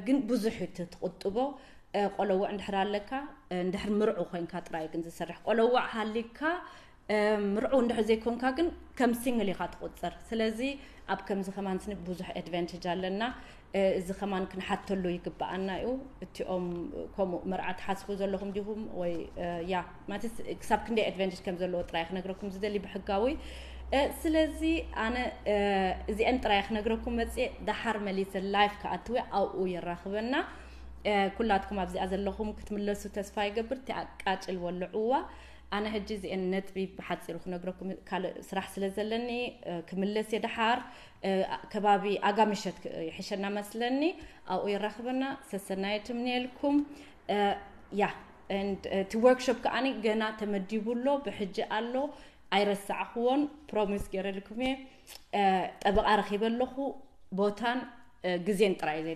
ግን ብዙሕ እዩ ትቕጥቦ። ቆለውዕ እንድሕር ኣለካ፣ እንድሕር ምርዑ ኮይንካ ጥራይ ግን ዝሰርሕ። ቆለውዕ ሃሊካ፣ ምርዑ እንድሕር ዘይኮንካ ግን ከም ሲንግል ኢኻ ትቑጸር። ስለዚ ኣብ ከምዚ ከማን ስኒ ብዙሕ ኣድቫንቴጅ ኣለና። እዚ ከማን ክንሓተሉ ይግብኣና እዩ። እቲኦም ከምኡ መርዓ ትሓስቡ ዘለኹም ዲኹም ወይ ያ ማለት ክሳብ ክንደይ ኣድቫንቴጅ ከም ዘለዎ ጥራይ ክነግረኩም ዝደሊ ብሕጋዊ። ስለዚ ኣነ እዚአን ጥራይ ክነግረኩም መፅእ፣ ደሓር መሊሰ ላይፍ ክኣትወ ኣብኡ የራኽበና። ኩላትኩም ኣብዚኣ ዘለኹም ክትምለሱ ተስፋ ይገብር። እቲ ኣቃጭል ወልዕዋ። ኣነ ሕጂ እዚአን ነጥቢ ብሓፂሩ ክነግረኩም፣ ካልእ ስራሕ ስለ ዘለኒ ክምለስ እየ ደሓር። ከባቢ ኣጋ ምሸት ይሕሸና መስለኒ። ኣብኡ የራኽበና። ሰሰናየ ትምንየልኩም። ያ እቲ ወርክሾፕ ከዓኒ ገና ተመዲቡ ኣሎ፣ ብሕጂ ኣሎ። ኣይረሳዕኽዎን፣ ፕሮሚስ ገይረልኩም እየ። ጠበቓ ረኺበ ኣለኹ። ቦታን ግዜን ጥራይ